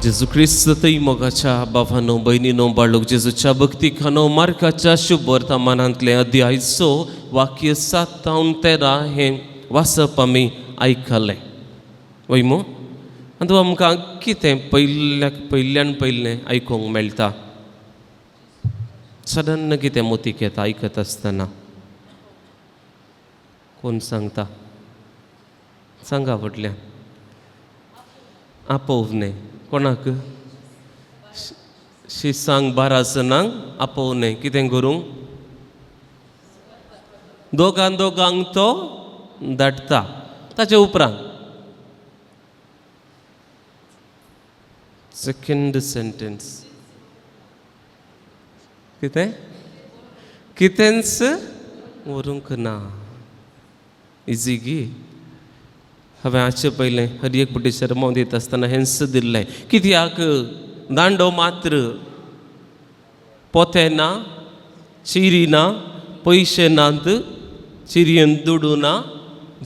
जेजू क्रिस्त थंय मोगाच्या बाबानो भयणीनो बाळूक जेजूच्या भक्तिखानो मार्काच्या शुभ वर्तमानांतलें अध्याय 6 वाक्य 7 तावन 13 हें वाचप आमी आयकलें वय मू. आनी आमकां कितें पयल्यान पयलें आयकूंक मेळटा सडन कितें मोतीक येता आयकत आसतना कोण सांगता सांगा व्हडल्यान आपोवणें कोणाक शिसांक 12 जाणांक आपोवणें कितें करूंक दोगां दोगांक तो धाडटा. ताचे उपरांत सेकंड सेंटेन्स कितें कितेंच व्हरूंक ना. इजी गी हांवें आजचें पयलें हर एक पटी शर्मांव दिता आसतना हेंच दिल्लें. कित्याक दांडो मात्र पोते ना, चिरी ना, पयशे नात, चिरयेन दुडू ना,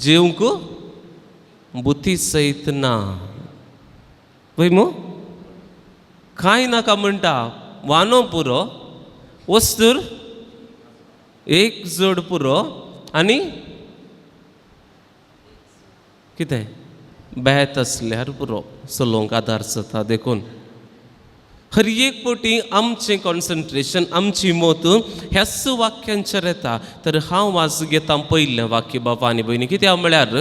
जेवंक बुती सयत ना. वय मू कांय नाका म्हणटा, वानो पुरो, वस्तूर एक जोड पुरो आनी कितें बेत आसल्यार पुरो चलोवंक आदार जाता. देखून हर एक पटी आमचें कॉन्सन्ट्रेशन आमची मत ह्याच वाक्यांचेर येता. तर हांव आज घेता पयलें वाक्य बाबा आनी भयणी. कित्याक म्हळ्यार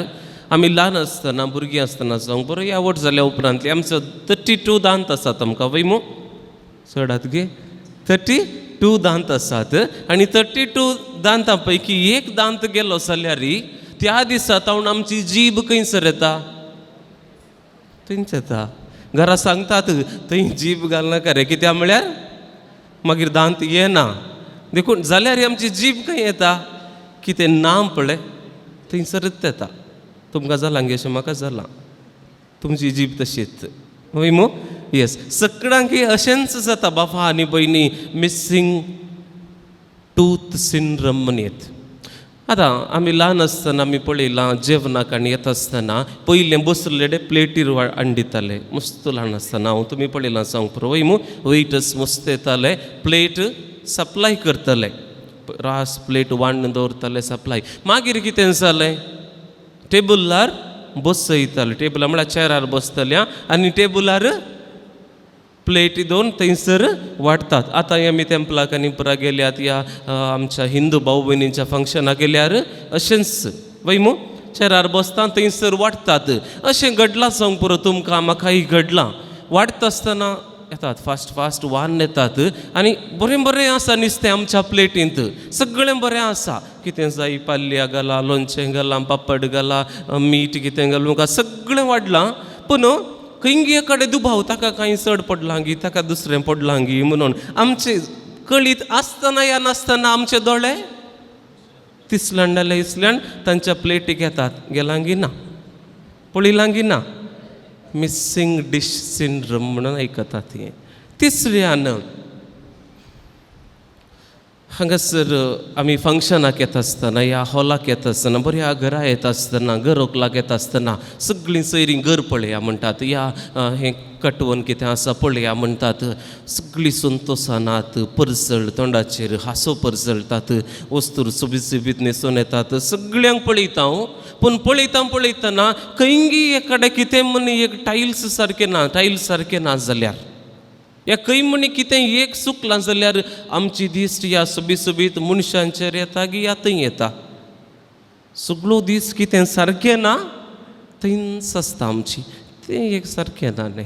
आमी ल्हान आसतना भुरगीं आसतना जावंक बरो आवड जाल्या उपरांतली आमचो 32 दांत आसात आमकां वय मू चडात गे 32 दांत आसात आनी 32 दांतां पैकी एक दांत गेलो जाल्यार त्या दिसा तावन आमची जीब खंयसर येता थंयच येता. घरा सांगतात थंय जीब घालनाका रे, कित्याक म्हळ्यार मागीर दांत येना. देखून जाल्यार आमची जीब खंय येता कितें ना पळय थंयसरच येता. तुमकां जालां गे अशें म्हाका जालां, तुमची जीब तशीच वय मू. येस सगळ्यांक अशेंच जाता बाबा आनी भयणी. मिसींग टूथ सिंड्रम म्हणयत. आतां आमी ल्हान आसतना आमी पळयलां जेवणाक आनी येता आसतना पयलें बसलेडे प्लेटीर हाडून दिताले. मस्त ल्हान आसतना हांव तुमी पळयलां सांग पुरो वय मू. वेटर्स मस्त येताले प्लेट सप्लाय करताले, रास प्लेट वांडून दवरताले सप्लाय. मागीर कितें जालें टेबलार बसयताले, टेबलार म्हळ्यार चेरार बसतले आनी टेबलार प्लेटी दोन थंयसर वाडटात. आतां आमी तेंपलाक आनी पुरा गेल्यात या आमच्या हिंदू भाव भयणींच्या फंक्शनाक गेल्यार अशेंच वय मू चेरार बसता थंयसर वाडटात. अशें घडलां सांग पुरो तुमकां म्हाकाय घडलां. वाडटा आसतना येतात फास्ट फास्ट वान येतात आनी बरें बरें आसा नुस्तें आमच्या प्लेटींत सगळें बरें आसा. कितें जाय पाल्ल्या घालां, लोणचें घालां, पापड घालां, मीठ कितें घालूं, सगळें वाडलां. पूण खंय कडेन दुबाव ताका कांय चड पडलां गी ताका दुसरें पडलां गी म्हणून आमचे कळीत आसतना या नासतना आमचे दोळे तिसल्यान जाल्यार इसल्यान तांच्या प्लेटीक येतात. गेलां गी ना, पळयलां गी ना. मिसींग डीश सिंड्रम म्हणून आयकतात हें. तिसऱ्यान हांगासर आमी फंक्शनाक येता आसतना ह्या हॉलाक येता आसतना बऱ्या घरा येता आसतना घरोकलाक येता आसतना सगळीं सयरीं घर पळया म्हणटात या हें कटवन कितें आसा पळया म्हणटात. सगळीं संतोशानात परजळ तोंडाचेर हांसो परजळटात, वस्तूर सोबीत सोबीत न्हेसून येतात. सगळ्यांक पळयता हांव, पूण पळयता पळयतना खंयगी एकाडे कितें म्हण एक टायल्स सारकें ना, टायल्स सारकें ना जाल्यार या खंय म्हणी कितें एक चुकलां जाल्यार आमची दिश्ट ह्या सोबीत सोबीत मनशांचेर येता गी या थंय येता. सगळो दीस कितें सारकें ना थंयच आसता आमची, तें एक सारकें ना न्ही.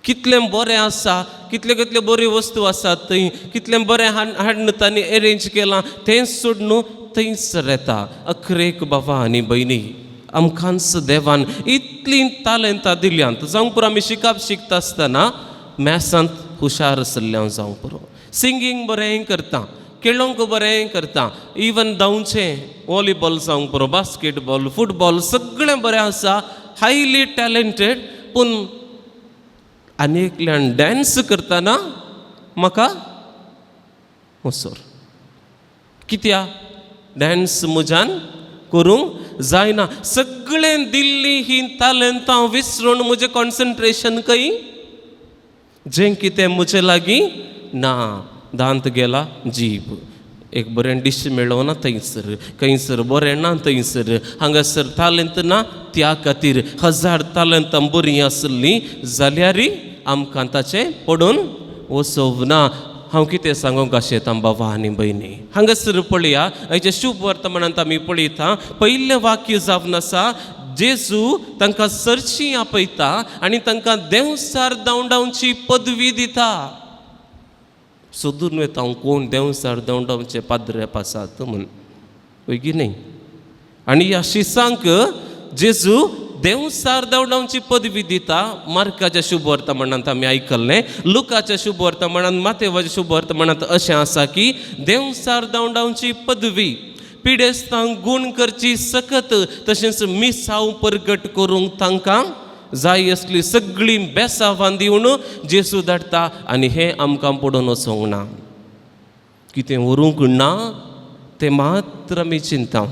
कितलें बरें आसा, कितल्यो कितल्यो बऱ्यो वस्तू आसात थंय, कितलें बरें हाडून तांणी एरेंज केलां तें सोडून थंयच येता. अखरेक बाबा आनी भयणी आमकांच देवान इतलीं तालेंतां दिल्यांत. जावंक पुरो आमी शिकप शिकता आसतना मॅथ्सांत हुशार आसलें हांव, जावंक पुरो सिंगींग बरें करता, खेळोंक बरें करता, इवन धांवचें वॉलीबॉल जावंक पुरो, बास्केटबॉल, फुटबॉल सगळें बरें आसा, हायली टॅलंटेड. पूण आनी एकल्यान डांस करतना म्हाका मसोर कित्या डांस म्हज्यान करूंक जायना. सगळें दिल्ली ही तालंतां विसरून म्हजें कॉन्सन्ट्रेशन खंय? जें कितें म्हजे लागीं ना. दांत गेला जीब, एक बरें डीश मेळना थंयसर, खंयसर बरें ना थंयसर, हांगासर तालंत ना. त्या खातीर 1000 तालंतां बरीं आसलीं जाल्यारय आमकां ताचें पडून वचोवना. हांव कितें सांगूंक आशेतां बाबा आनी भयणी, हांगासर पळया आयच्या शुभ वर्तमानांत आमी पळयता पयलें वाक्य जावन आसा, जेजू तांकां सरशी आपयता आनी तांकां देंवचार धांवडावची पदवी दिता. सोदून वता हांव कोण देंवचार धांवडावचे पाद्रे आसात म्हूण, वयगी न्हय? आनी ह्या शिसांक जेजू देंवचार धांवडावची पदवी दिता. मार्काच्या शुभ वर्तमानांत आमी आयकल्लें, लुकाच्या शुभ वर्तमानांत, मातेवाच्या शुभ वर्तमानांत अशें आसा की देंवचार धांवडावची पदवी, पिडेस्तांक गूण करची सकत, तशेंच मिसांव परगट करूंक तांकां जाय असली सगळीं बेसावां दिवन जेजू धाडटा. आनी हें आमकां पडून वचोंक ना, कितें व्हरूंक ना तें मात्र आमी चिंता.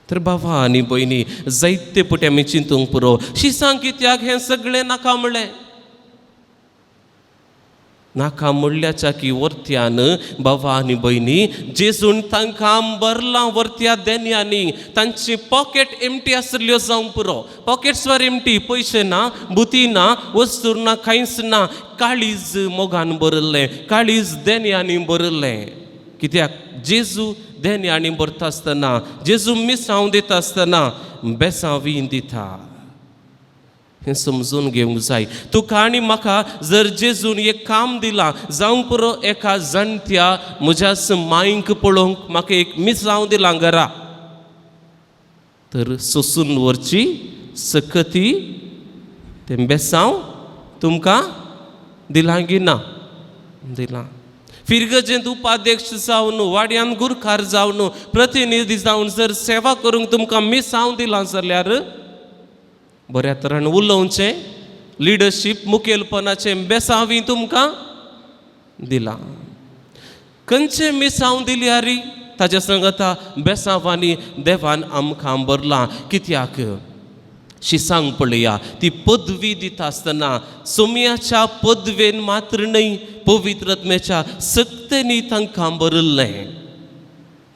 तर बाबा आनी भयणी, जायते पटी आमी चिंतूंक पुरो, शिसांक कित्याक हें सगळें नाका म्हणलें? नाका म्हणल्याच्या की वर्त्यान बाबा आनी भयणी, जेजून तांकां भरलां वर्त्या देन्यांनी. तांची पॉकेट एमटी आसल्यो जावंक पुरो, पॉकेट्स वर एमटी, पयशे ना, बुती ना, वस्तूर ना, कांयच ना. काळीज मोगान भरिल्लें, काळीज देन्यांनी भरिल्लें. कित्याक जेजू देन्यांनी भरता आसतना, जेजू मिसांव दिता आसतना बेसांवी दिता, हें समजून घेवंक जाय. तुका आनी म्हाका जर जेजून एक काम दिलां, जावंक पुरो एका जाणट्या म्हज्याच मांयक पळोवंक म्हाका एक मिसांव दिलां घरा, तर सोसून व्हरची सकती तें बेसांव तुमकां दिलां गी ना दिलां? फिरगजेंत उपाध्यक्ष जावन, वाड्यान गुरखार जावन, प्रतिनिधी जावन जर सेवा करूंक तुमकां मिसांव दिलां जाल्यार बऱ्या तरान उलोवचें, लिडरशीप मुखेलपणाचें बेसांवी तुमकां दिलां. खंयचें मिसांव दिल्यार ताच्या संगता बेसांवांनी देवान आमकां भरलां. कित्याक शिसांक पळया, ती पदवी दिता आसतना सोम्याच्या पदवेन मात्र न्हय, पवित्रत्म्याच्या सक्तेनी तांकां भरिल्लें.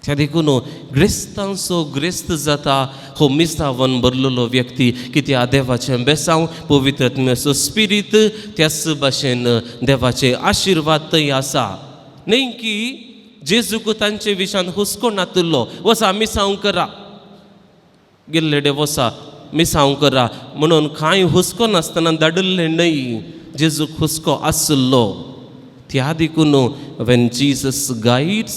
त्या देखून ग्रेस्तांचो ग्रेस्त जाता हो मिसावन भरलेलो व्यक्ती. कित्याक देवाचें बेसांव, पवित्रत्म्याचो स्पिरीत, त्याच भाशेन देवाचे आशिर्वाद थंय आसा. न्हय की जेजूक तांचे विशान हुस्को नातिल्लो, वसा मिसांव करा, गेल्लेडे वसा मिसांव करा म्हणून कांय हुस्को नासतना धाडिल्लें न्हय. जेजूक हुस्को आशिल्लो. त्या देखून when Jesus guides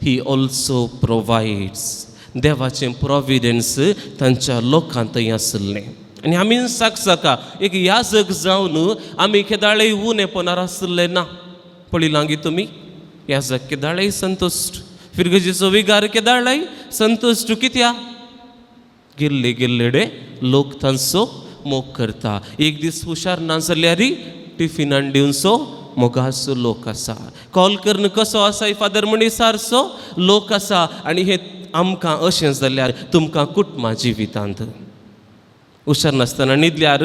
he also provides. देवाचें प्रोविडन्स तांच्या लोकांत थंय आशिल्लें. आनी आमी साक एक याजक जावन आमी केदाळेय उणेपणार आशिल्लें ना. पळयलां गी तुमी, याजक केदाळेय संतुश्ट, फिरगजीचो विगार केदाळेय संतुश्ट. कित्याक गेल्ले गेल्लेडे लोक तांचो मोग करता. एक दीस हुशार ना जाल्यार टिफिनान दिवचो मोगाचो लोक आसा. कॉल करून कसो आसा फादर म्हणीसारचो लोक आसा. आनी हे आमकां अशें जाल्यार तुमकां कुटुंबा जिवितांत हुशार नासतना न्हिदल्यार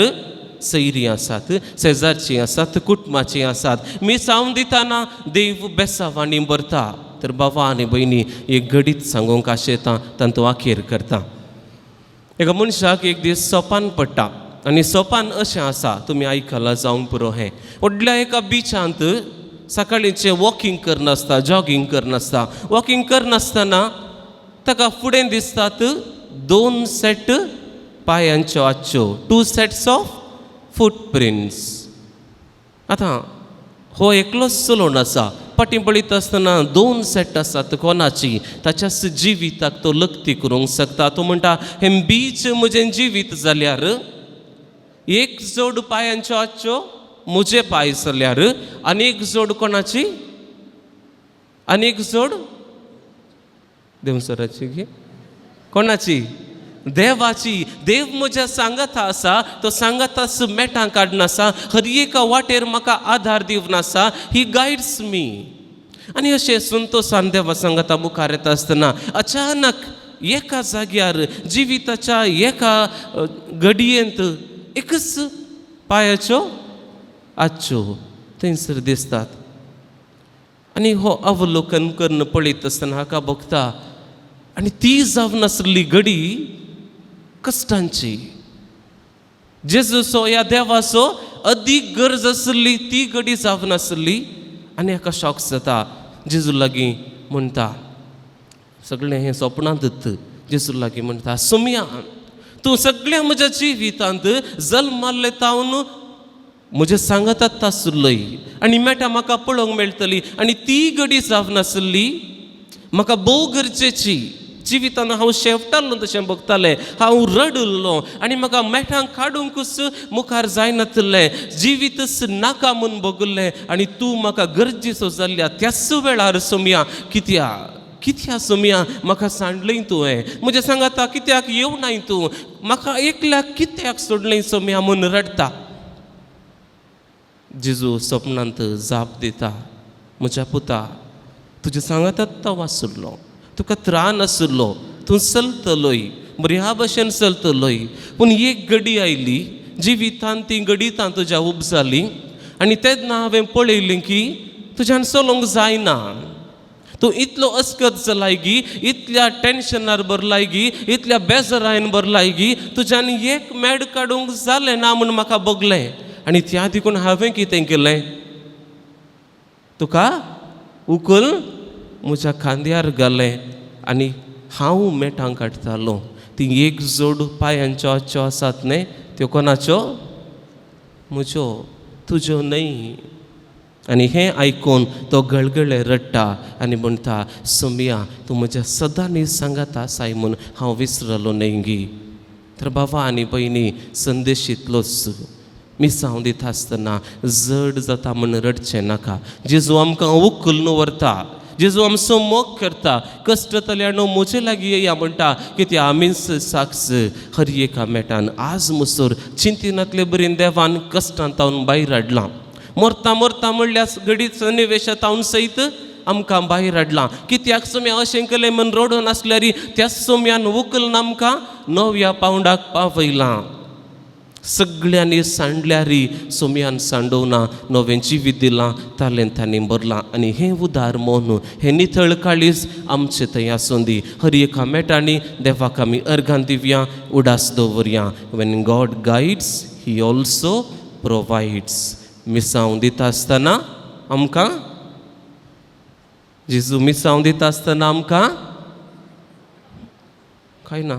सैरी आसात, शेजारचीं आसात, कुटुंबाचीं आसात. मिसांव दिताना देव बेसावांनी भरता. तर बाबा आनी भयणी, एक घडीत सांगूंक आशेता, तांतू अखेर करता. एका मनशाक एक दीस सोपान पडटा आनी सोपान अशें आसा, तुमी आयकलां जावंक पुरो. हें व्हडल्या एका बिचांत सकाळीचें वॉकींग करनासता, जॉगींग करनासता, वॉकींग करनासतना ताका फुडें दिसतात 2 सेट पांयांच्यो आच्यो, 2 सेट्स ऑफ फुटप्रिंट्स. आतां हो एकलोच चलोवन आसा, फाटीं पळयता आसतना 2 सेट आसात कोणाची, ताच्याच जिविताक तो लक्ती करूंक शकता. तो म्हणटा, हें बीच म्हजें जिवीत जाल्यार एक जोड पांयांच्यो आच्यो म्हजे पांय जाल्यार आनी एक जोड कोणाची, आनी एक जोड देवसराची घे कोणाची, देवाची. देव म्हज्या सांगाता आसा, तो सांगाताच मेटां काडून आसा, हर एका वाटेर म्हाका आधार दिवन आसा. ही गायड्स मी. आनी अशें संतोशान देवा सांगाता मुखार येता आसतना अचानक एका जाग्यार जिविताच्या एका घडयेंत एकच पांयाच्यो आच्यो थंयसर दिसतात. आनी हो अवलोकन करून पळयत आसतना हाका भोगता आनी ती जावन आसली घडी कश्टांची. जेजूचो ह्या देवाचो अदीक गरज आसली ती घडी जावन आसली. आनी हाका शॉक जाता. जेजू लागीं म्हणटा, सगळें हें सपनांतच जेजू लागीं म्हणटा, सोमया तूं सगळ्या म्हज्या जिवितांत जल्माल्लें तावन म्हज्या सांगातात आसलोय आनी मेटा म्हाका पळोवंक मेळटली. आनी ती घडी जावन आसली म्हाका भोव गरजेची. जिवितान हांव शेवटालो तशें बगतालें, हांव रडलो आनी म्हाका मेठांक काडूंकच मुखार जायनातलें, जिवीतच नाका म्हूण भोगल्लें. आनी तूं म्हाका गरजेचो जाल्ल्या त्याच वेळार सोमया कित्या कित्या सोमया म्हाका सांडलें तुवें, म्हज्या सांगाता कित्याक येवनाय तूं, म्हाका एकल्याक कित्याक सोडलें सोमया म्हूण रडटा. जेजू सपनांत जाप दिता, म्हज्या पुता तुज्या सांगातात हांव आसलो, तुका त्राण आसलो, तूं चलतलोय बऱ्या भशेन चलतलोय. पूण एक घडी आयली जिवितांत, ती घडितां तुज्या उब जाली आनी तेन्ना हांवें पळयलें की तुज्यान चलोवंक जायना. तूं इतलो अस्कत जालाय गी, इतल्या टेन्शनार भरलाय गी, इतल्या बेजरायन भरलाय गी, तुज्यान एक मेड काडूंक जालें ना म्हूण म्हाका भोगलें. आनी त्या देखून हांवें कितें केलें, तुका उकल म्हज्या खांद्यार घालें आनी हांव मेटां काडटालो. ती एक जोड पांयांच्यो आच्यो आसात न्ही, त्यो कोणाच्यो? म्हज्यो, तुज्यो न्हय. आनी हें आयकून तो गळगळे रडटा आनी म्हणटा, सोमया तूं म्हज्या सदांनी सांगात आसाय म्हूण हांव विसरलो न्हय गी. तर बाबा आनी भयणी, संदेश इतलोच, मिसांव दिता आसतना जड जाता म्हूण रडचें नाका. जेजू आमकां उखलून व्हरता, जेजू आमचो मोग करता. कश्ट तल्यानो म्हजे लागीं येया म्हणटा, कित्याक आमीच साक्ष हर एका मेटान आज मुसोर चिंतिनातले बरीन देवान कश्टांत तावन भायर हाडलां. मरता मरता म्हणल्यार घडीत सन्निवेशांत तावन सयत आमकां भायर हाडलां. कित्याक सोम्या अशें केलें म्हूण रडून आसल्यार त्याच सोम्यान उखलून आमकां नव्या पावंडाक पावयलां. सगळ्यांनी सांडल्यारी सोम्यान सांडोवना, नवें जिवीत दिलां, तालेंतांनी भरलां. आनी हें उदार मन, हें नितळ काळीज आमचें थंय आसूं दी. हर एका मेटांनी देवाक आमी अर्गां दिवया, उडास दवरया. When God guides he also provides. मिसांव दिता आसतना आमकां जेजू मिसांव दिता आसतना आमकां काय ना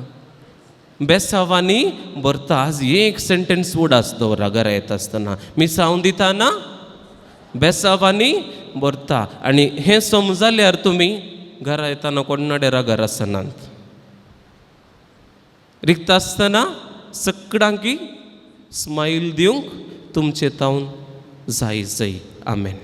बेसावांनी भरता. आज एक सेंटेन्स उडास दवरा घरा येता आसतना, मिसांव दिताना बेसावांनी भरता. आनी हें समजल्यार तुमी घरा येताना कोण्णाडेरा रागार आसनात. रिक्त आसतना सगळ्यांकी स्मायल दिवंक तुमचे तावन जाय जाय. आमेन.